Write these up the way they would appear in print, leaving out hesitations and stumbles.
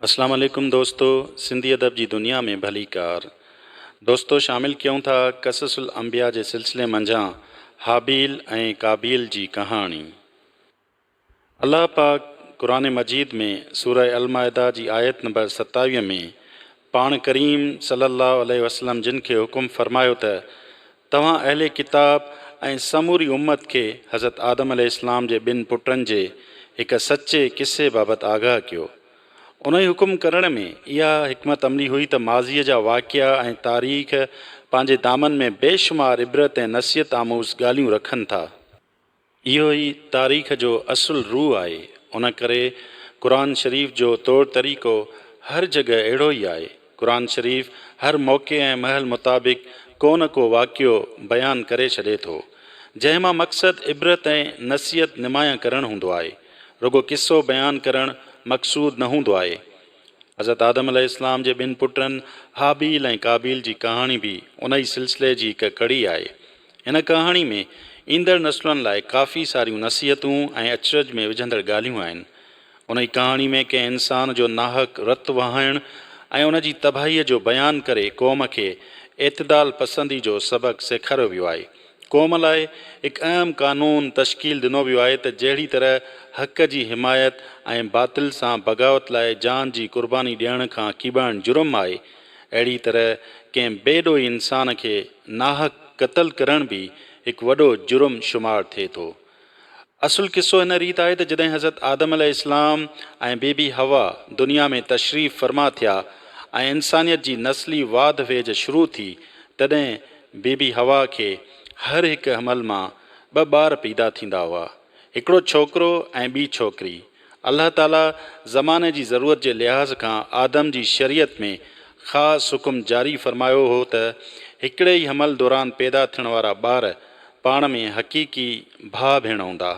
اسلام عليڪم دوستو سنڌي ادب جي دنيا ۾ ڀليڪار دوستو شامل ڪيون ٿا قصص الانبياء جي سلسلي منجهان هابيل ۽ قابيل جي ڪهاڻي. الله پاڪ قرآن مجيد ۾ سوره المائده جي آيت نمبر 27 ۾ پاڻ ڪريم صلي الله عليه وسلم جن کي حڪم فرمايو ته توهان اهل ڪتاب ۽ سموري امت کي حضرت آدم عليه السلام جي ٻن پٽن جي هڪ سچي قصي بابت آگاهه ڪيو. انهيء حڪم ڪرڻ ۾ اها حڪمت عملي هئي ته ماضيء جا واقعا ۽ تاريخ پنهنجي دامن ۾ بيشمار عبرت ۽ نصيحت آموز ڳالهيون رکن ٿا. اهو ئي تاريخ جو اصل روح آهي. ان ڪري قرآن شريف جو طور طريقو هر جڳهه اهڙو ئي آهي. قرآن شريف هر موقعي ۽ مهل مطابق ڪو نه ڪو واقعو بيان ڪري ڇڏي ٿو. جنهن مان مقصد عبرت ۽ نصيحت نمايان ڪرڻ هوندو آهي. رڳو قصو بيان ڪرڻ مقصود نه هوندو آهي. حضرت آدم عليه السلام جي ٻن پٽن هابيل ۽ قابيل جي ڪهاڻي به انهي سلسلي جي هڪ ڪڙي آهي. هن ڪهاڻي ۾ ايندڙ نسلن لاء ڪافي ساريون نصيحتون ۽ اچرج ۾ وجهندڙ ڳالهيون آهن. انهي ڪهاڻي ۾ ڪنهن انسان جو ناحق رت وهائڻ ۽ ان جي تباهيء جو بيان ڪري قوم کي اعتدال پسندي جو سبق سيکاريو ويو آهي. قوم لاء هڪ اهم قانون تشڪيل ڏنو ويو آهي ته جهڙي طرح حق جي حمايت ۽ باطل سان بغاوت لاء جان جي قرباني ڏيڻ کان ڪيٻائڻ جرم آهي، اهڙي طرح ڪنهن بي ڏوهي انسان کي ناحق قتل ڪرڻ به هڪ وڏو جرم شمار ٿئي ٿو. اصل قصو هن ريت آهي ته جڏهن حضرت آدم عليه السلام ۽ بي بي حوا دنيا ۾ تشريف فرما ٿيا ۽ انسانيت جي نسلي واڌ ويجهه شروع ٿي تڏهن بي بي حوا کي هر هڪ حمل مان ٻه ٻار پيدا ٿيندا هئا هڪڙو ڇوڪرو ۽ ٻي ڇوڪري. الله تعاليٰ زماني جي ضرورت جي لحاظ کان آدم جي شريعت ۾ خاص حڪم جاري فرمايو هو ته هڪڙي ئي حمل دوران پيدا ٿيڻ وارا ٻار پاڻ ۾ حقيقي ڀاء ڀيڻ هوندا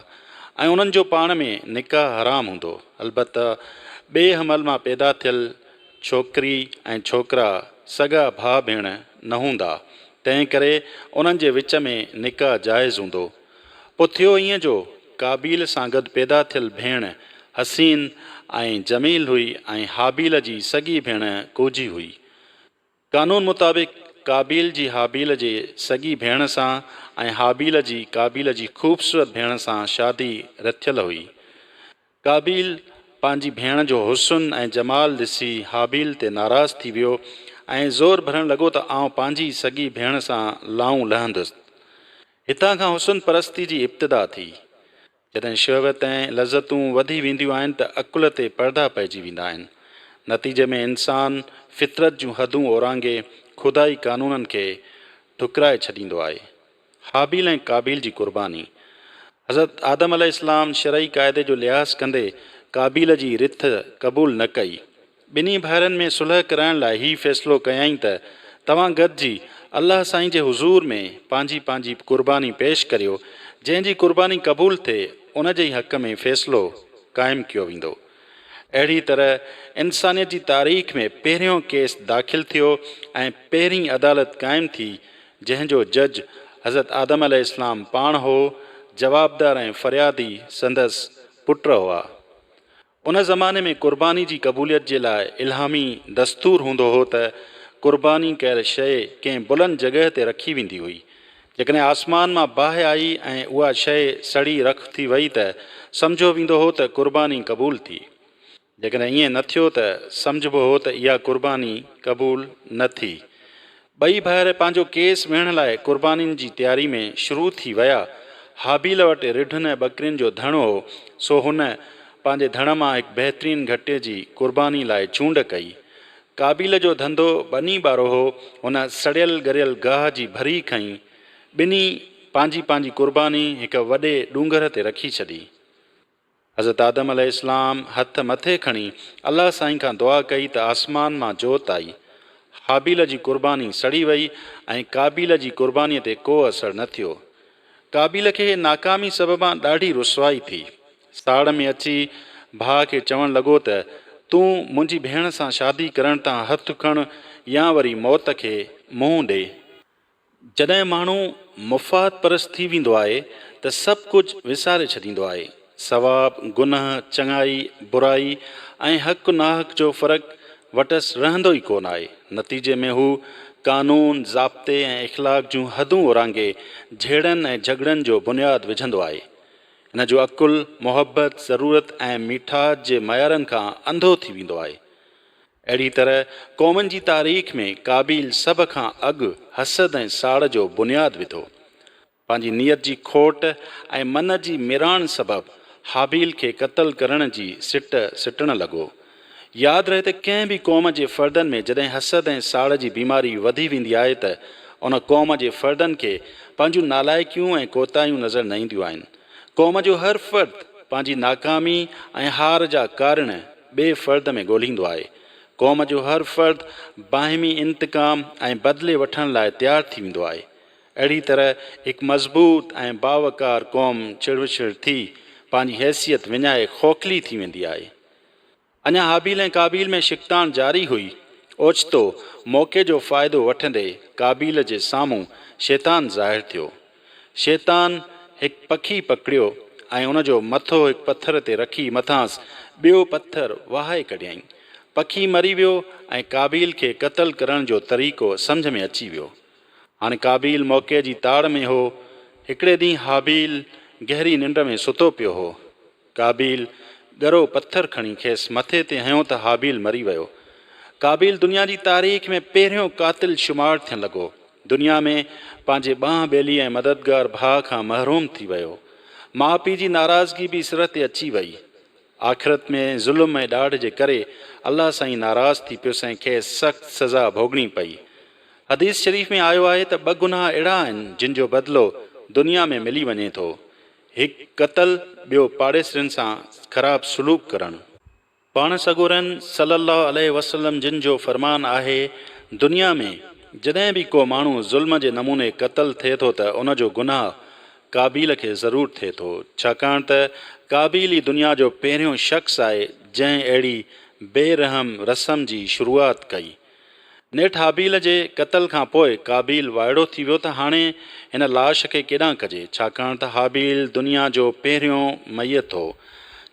۽ انهن جو پاڻ ۾ نڪاح حرام هوندو. البته ٻئي حمل مان پيدا ٿيل ڇوڪري ۽ ڇوڪرا سڳا ڀاء ڀيڻ نه هوندا، تنهن ڪري انهن جي وچ ۾ نڪاح جائز هوندو. پوء ٿيو ائين جو قابيل سان گڏ پيدا ٿيل ڀيڻ حسين ۽ جميل هئي ۽ هابيل جي سڳي ڀيڻ ڪوجهي هئي. قانون مطابق قابيل جي هابيل جي سڳي ڀيڻ سان ۽ هابيل جي قابيل جي خوبصورت ڀيڻ سان شادي رٿيل هئي. قابيل پنهنجي ڀيڻ جو حسن ۽ جمال ڏسي هابيل تي ناراض ٿي ويو ۽ زور ڀرڻ لڳو ته آئون پنهنجي سڳي ڀيڻ سان لائون لهندس. هتان کان حسن پرستي جي ابتدا ٿي. جڏهن شهوت ۽ لذتون وڌي وينديون آهن ته عقل تي پردا پئجي ويندا آهن. نتيجي ۾ انسان فطرت جون حدون اورانگهي خدائي قانونن کي ٺڪرائي ڇڏيندو آهي. هابيل ۽ قابيل جي قرباني. حضرت آدم عليه السلام شرعي قاعدي جو لحاظ ڪندي قابيل جي رٿ قبول نه ڪئي. ٻنهي ڀائرن ۾ صلح ڪرائڻ لاء هي فيصلو ڪيائين ته توهان گڏجي الله سائين جي حضور ۾ پنهنجي پنهنجي قرباني پيش ڪريو، جنهن جي قرباني قبول ٿئي ان جي ئي حق ۾ فيصلو قائم ڪيو ويندو. اهڙي طرح انسانيت جي تاريخ ۾ پهريون ڪيس داخل ٿيو ۽ پهرين عدالت قائم ٿي جنهن جو جج حضرت آدم عليه السلام پاڻ هو، جوابدار ۽ فريادي سندس پٽ هئا. ان زماني ۾ قرباني جي قبوليت جي لاء الهامي دستور هوندو هو ته قرباني ڪيل شيء ڪنهن بلند جڳهه تي رکي ويندي هئي. جيڪڏهن آسمان مان باهه آئي ۽ اها شيء سڙي رک ٿي وئي ته سمجهيو ويندو هو ته قرباني قبول ٿي. جيڪڏهن ائين نه ٿيو ته سمجهبو هو ته اها قرباني قبول نه ٿي. ٻئي ڀائر پنهنجو ڪيس ويهڻ لاء قربانين جي تياري ۾ شروع ٿي ويا. هابيل وٽ رڍن ۽ ٻڪرين جو ڌڻ هو، سو هن پنهنجي ڌڻ مان هڪ بهترين گهٽي جي قرباني لاء چونڊ ڪئي. قابيل جو ڌنڌو ٻني ٻارو هو، هن سڙيل ڳريل گاهه جي ڀري کنئي. ٻنهي پنهنجي پنهنجي قرباني هڪ وڏي ڏونگر تي رکي ڇڏي. حضرت آدم عليه السلام هٿ مٿي کڻي الله سائين کان دعا ڪئي ته آسمان مان جوت آئي. هابيل جي قرباني سڙي وئي ۽ قابيل جي قربانيء تي ڪو اثر نه ٿيو. قابيل کي ناڪامي سببان ڏاڍي رسوائي ٿي. ساڙ ۾ اچي ڀاء کي چوڻ لڳو ته تون منهنجي ڀيڻ سان شادي ڪرڻ تان هٿ کڻ يا وري موت کي منهن ڏي. جڏهن ماڻهو مفاد پرست ٿي ويندو آهي ته سڀ ڪجهه وساري ڇڏيندو آهي. ثواب، گنهه، چڱائي، برائي ۽ حق ناحق جو فرق وٽس رهندو ئي ڪونه آهي. نتيجي ۾ هو قانون، ضابطي ۽ اخلاق جون حدون اورانگهي جهيڙن ۽ جهڳڙن جو بنياد وجهندو آهي. هن جو عقل، محبت، ضرورت ۽ ميٺاج جي معيارن کان انڌو ٿي ويندو آهي. اهڙي طرح قومن جي تاريخ ۾ قابيل سڀ کان اڳ حسد ۽ ساڙ جو بنياد وڌو. پنهنجي نيت جي کوٽ ۽ من جي ميراڻ سبب هابيل کي قتل ڪرڻ جي سٽ سٽڻ لڳو. ياد رهي ته ڪنهن به قوم جي فردن ۾ جڏهن حسد ۽ ساڙ جي بيماري وڌي ويندي آهي ته ان قوم جي فردن کي پنهنجون نالائقيون ۽ ڪوتاهيون نظر نه اينديون آهن. قوم جو هر فرد پنهنجي ناڪامي ۽ هار جا ڪارڻ ٻئي فرد ۾ ڳولهيندو آهي. قوم جو هر فرد باهمي انتقام ۽ بدلي وٺڻ لاء تيار ٿي ويندو آهي. اهڙي طرح هڪ مضبوط ۽ باوقار قوم ڇڙوڇڙ ٿي پنهنجي حيثيت وڃائي کوکلي ٿي ويندي آهي. اڃا هابيل ۽ قابيل ۾ شڪتاڻ جاري هئي، اوچتو موقعي جو فائدو وٺندي قابيل جي سامهون شيطان ظاهر ٿيو. شيطان هڪ پکي پڪڙيو ۽ ان جو مٿو هڪ پٿر تي رکي مٿانئس ٻيو پٿر وهائي ڪڍيائين. پکي مري ويو ۽ قابيل کي قتل ڪرڻ جو طريقو سمجهه ۾ اچي ويو. هاڻي قابيل موقعي جي تاڙ ۾ هو. هڪڙي ڏينهن هابيل گهري ننڊ ۾ ستو پيو هو. قابيل ڳرو پٿر کڻي کيس مٿي تي هنيو ته هابيل مري ويو. قابيل دنيا جي تاريخ ۾ پهريون قاتل شمار ٿيڻ لڳو. دنيا ۾ پنهنجي ٻانهن ٻيلي ۽ مددگار ڀاء کان محروم ٿي ويو. ماء پيء جي ناراضگي به سر تي اچي وئي. آخرت ۾ ظلم ۽ ڏاڍ جي ڪري الله سائين ناراض ٿي پيس ۽ کيس سخت سزا ڀوڳڻي پئي. حديث شريف ۾ آيو آهي ته ٻه گناهه اهڙا آهن جن جو بدلو دنيا ۾ ملي وڃي ٿو. هڪ قتل ٻيو پاڙيسرين سان خراب سلوڪ ڪرڻ. پاڻ سڳورن صلّي اللّٰه عليه وسلّم جن جو فرمان آهي، دنيا ۾ جڏهن به ڪو ماڻهو ظلم جي نموني قتل ٿئي ٿو ته ان جو گناهه قابيل کي ضرور ٿئي ٿو، ڇاڪاڻ ته قابيل ئي دنيا جو پهريون شخص آهي جنهن اهڙي بي رحم رسم جي شروعات ڪئي. نيٺ هابيل جي قتل کان پوء قابيل وائڙو ٿي ويو ته هاڻي هن لاش کي ڪيڏانهن ڪجي، ڇاڪاڻ ته هابيل دنيا جو پهريون ميت هو.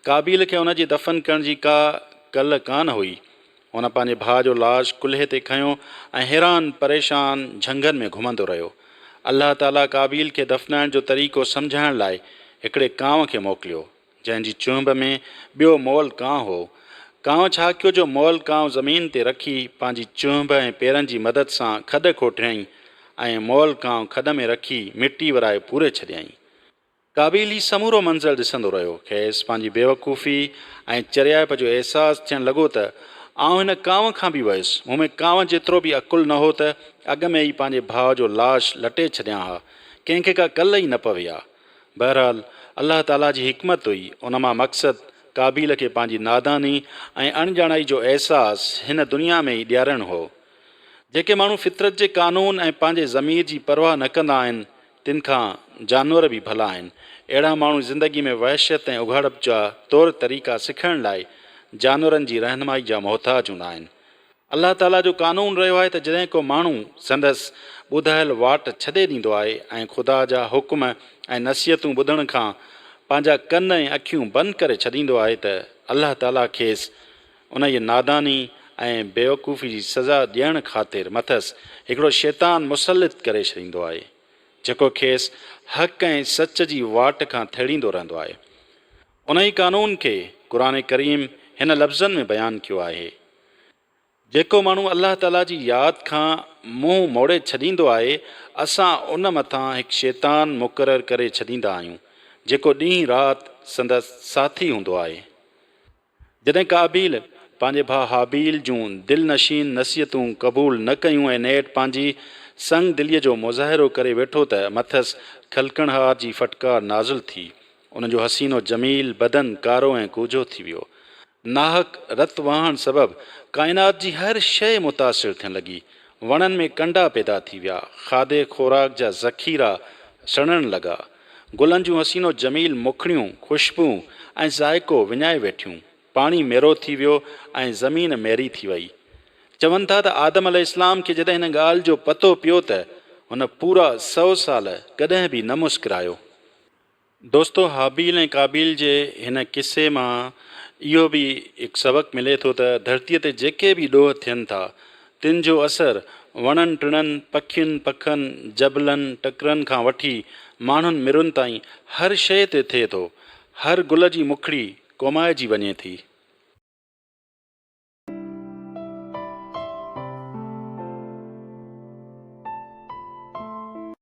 قابيل کي ان جي دفن ڪرڻ جي ڪا ڪل ڪانه هئي. هن پنهنجي ڀاء جو لاش ڪلهي تي کنيو ۽ حيران پريشان جهنگن ۾ گهمندو رهيو. الله تعاليٰ قابيل کي دفنائڻ جو طريقو سمجهائڻ لاء هڪڙي ڪانء کي موڪليو. جنهن جي چهنب ۾ ٻيو مئل ڪانء هو. ڪانء ڇا ڪيو جو مئل ڪانء زمين تي رکي پنهنجي چهنب ۽ پيرن جي مدد سان کڏ کوٽيائين ۽ مئل ڪانء کڏ ۾ رکي مٽي ورائي پوري ڇڏيائين. قابيل هي سمورو منظر ڏسندو رهيو. کيس پنهنجي بيوقوفي ۽ چريائپ جو احساس ٿيڻ لڳو ته آئون هن ڪانء کان به ويس. مون ۾ ڪانء جيترو به عقل نه هو ته اڳ ۾ ئي پنهنجي ڀاء جو لاش لٽي ڇڏيان ها. ڪنهن کي ڪا ڪل ئي نه پوي ها. بهرحال الله تعاليٰ جي حڪمت هئي، ان مان مقصد قابيل کي پنهنجي ناداني ۽ اڻڄاڻائي جو احساس هن دنيا ۾ ئي ڏيارڻ هو. جيڪي ماڻهو فطرت جي قانون ۽ پنهنجي ضمير جي پرواهه نه ڪندا آهن، تن کان جانور به ڀلا آهن. اهڙا ماڻهو زندگي ۾ وحشت ۽ اگهاڙپ جا طور طريقا سکڻ لاء جانورن جي رهنمائي جا محتاج هوندا آهن. الله تعاليٰ جو قانون رهيو آهي ته جڏهن ڪو ماڻهو سندس ٻڌايل واٽ ڇڏي ڏيندو آهي ۽ خدا جا حڪم ۽ نصيحتون ٻڌڻ کان پنهنجا ڪن ۽ اکيون بند ڪري ڇڏيندو آهي ته الله تعاليٰ کيس انهيء ناداني ۽ بيوقوفي جي سزا ڏيڻ خاطر مٿس هڪڙو شيطان مسلط ڪري ڇڏيندو آهي جيڪو کيس حق ۽ سچ جي واٽ کان ٿيڙيندو رهندو آهي. انهيء قانون کي قرآن ڪريم هن لفظن ۾ بيان ڪيو آهي، جيڪو ماڻهو الله تعاليٰ جي ياد کان منهن موڙي ڇڏيندو آهي، اسان ان مٿان هڪ شيطان مقرر ڪري ڇڏيندا آهيون، جيڪو ڏينهن رات سندس ساٿي هوندو آهي. جڏهن قابيل پنهنجي ڀاء هابيل جون دلنشين نصيحتون قبول نه ڪيون ۽ نيٺ پنهنجي سنگ دليء جو مظاهرو ڪري ويٺو ته مٿس خلقڻهار جي ڦٽڪار نازل ٿي. ان جو حسين و جميل بدن ڪارو ۽ ڪوجهو ٿي ويو. ناحق رت وهڻ سبب ڪائنات جي هر شيء متاثر ٿيڻ لڳي. وڻن ۾ ڪنڊا پيدا ٿي ويا. کاڌي خوراڪ جا ذخيرا سڙڻ لڳا. گلن جون حسين و جميل مکڙيون خوشبو ۽ ذائقو وڃائي ويٺيون. پاڻي ميرو ٿي ويو ۽ زمين ميري ٿي وئي. چون ٿا ته آدم عليه السلام کي جڏهن هن ڳالهه جو پتو پيو ته هن پورا سئو سال ڪڏهن به نه مسڪرايو. دوستو هابيل ۽ قابيل جي هن قصي مان اهو به هڪ سبق ملي ٿو ته ڌرتيء تي جيڪي به ڏوهه ٿين ٿا، تن جو اثر وڻن ٽڻن، پکين پکن، جبلن، ٽڪرن کان وٺي ماڻهن مرن تائين هر شيء تي ٿئي ٿو. هر گل جي مکڙي ڪومائجي وڃي ٿي.